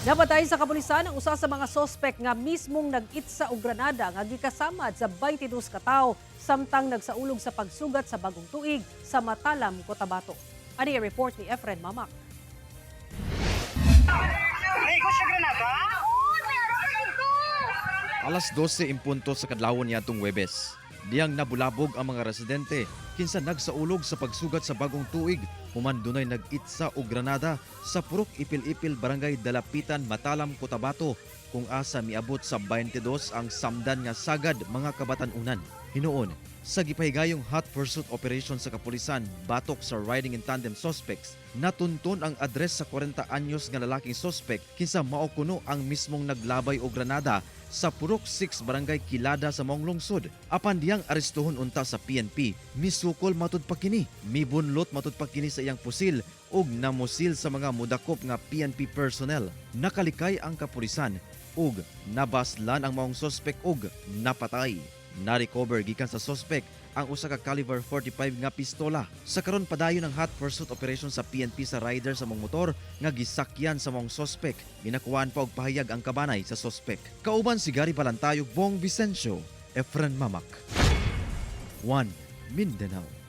Napatay sa kapulisan ang usa sa mga sospek nga mismong nag-itsa og granada nga gikasamad sa 22 ka tawo samtang nagsaulog sa pagsugat sa Bagong Tuig sa Matalam, Cotabato. Ani ang report ni Efren Mamak. Alas 12 in punto sa kadlawon niadtong Webes. Diyang nabulabog ang mga residente kinsa nagsaulog sa pagsugat sa Bagong Tuig human dunay nag-itsa og granada sa Purok Ipil-Ipil, Barangay Dalapitan, Matalam, Cotabato, kung asa miabot sa 22 ang samdan nga sagad mga kabatan-unan. Hinuon, sa gipahigayong hot pursuit operation sa kapulisan batok sa riding in tandem suspects, natunton ang address sa 40 anyos nga lalaking suspect kinsa mao kuno ang mismong naglabay og granada sa Purok 6, Barangay Kilada sa maong lungsod. Apan diyang arestuhon unta sa PNP, misukol matud pa kini, mibunlot matud pa kini sa iyang pusil ug namusil sa mga mudakop nga PNP personnel. Nakalikay ang kapulisan ug nabaslan ang maong suspect ug napatay. Na-recover gikan sa suspect ang usa ka caliber 45 nga pistola. Sa karon, padayon ang hot pursuit operation sa PNP sa rider sa maong motor nga gisakyan sa maong suspect. Ginakuhaan pa og pahayag ang kabanay sa suspect. Kauban si Gary Balantayog, Bong Vicencio, Efren Mamak. 1 Mindanao.